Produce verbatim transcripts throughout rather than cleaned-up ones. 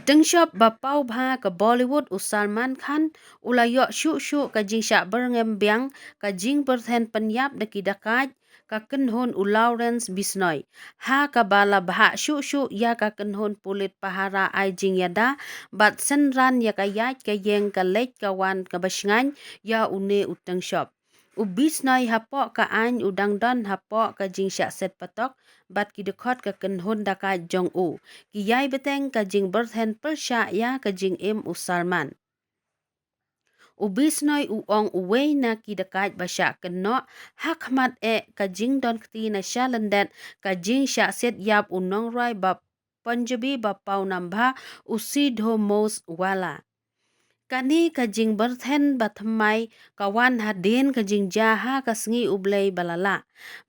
tyngshop ba paw bha ka Bollywood u Salman Khan u la ïoh shuh shuh ka jingshah byrngem biang ka jingpyrthen pynïap da ki dakaid ka kynhun u Lawrence Bishnoi, ha kaba la bhah shuh shuh ïa ka kynhun pulit pahara ai jingïada bad synran ïa ka ïaid ka ïeng ka leit ka wan kaba shngaiñ ïa une u tyngshop. U Bishnoi hapoh ka aiñ u dang don hapoh ka jingshah set patok bad ki dkhot ka kynhun dakaid jong u. Ki ïai bteng ka jingpyrthen pyrshah ïa ka jingim u Salman. U Bishnoi u ong uwei na ki dakaid ba shah kynnoh ha khmat eh ka jingdon kti na sha lyndet ka jingshah set ïap u nongrwai ba Punjabi ba paw nam bha u Sidhu Moosewala. Kane ka jingpyrthen ba thymmai ka wan hadien ka jingjia ha ka sngi U Blei ba la lah,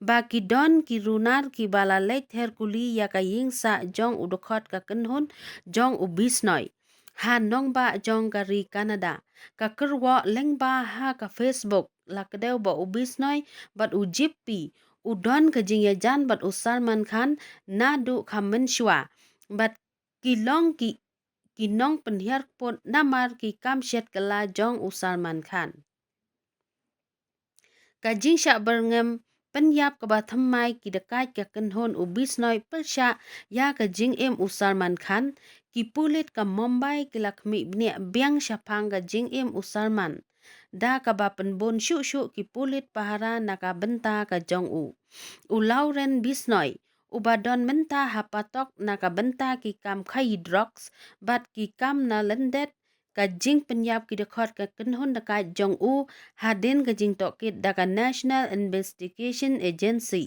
ba ki don ki runar kiba la leit ther kuli ïa ka ïing sah jong u dkhot ka kynhun jong u Bishnoi ha nongbah jong ka ri Canada. Ka kyrwoh lyngba ha ka Facebook la kdew ba u Bishnoi bad u Jippy u don ka jingïajan bad u Salman Khan naduh kham mynshuwa bad ki long ki, ki nongpynhiar kput namar ki kam shet kylla jong u Salman Khan. Ka jingshah byrngem pynïap kaba thymmai ki dakaid ka kynhun u Bishnoi pyrshah ïa ka jingim u Salman Khan. Ki pulit ka Mumbai ki la khmih bniah biang shaphang ka jingim u Salman, da kaba pynbun shuh shuh ki pulit pahara na ka bynta ka jong u. U Lawrence Bishnoi uba don mynta ha patok na ka bynta ki kam khaïi drugs bad ki kam na lyndet ka jingpynïap ki dkhot ka kynhun dakaid jong u hadien ka jingtohkit da ka National Investigation Agency.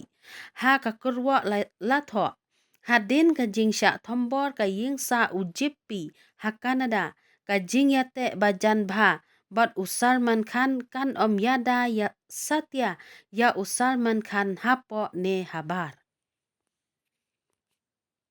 Ha ka kyrwoh la, la thoh, hadien ka jingshah thombor ka ïing sah u Jippy ha Canada, ka jingïateh ba jan bha bad u Salman Khan kan ym ïada ïa satia ïa u Salman Khan hapoh ne habar.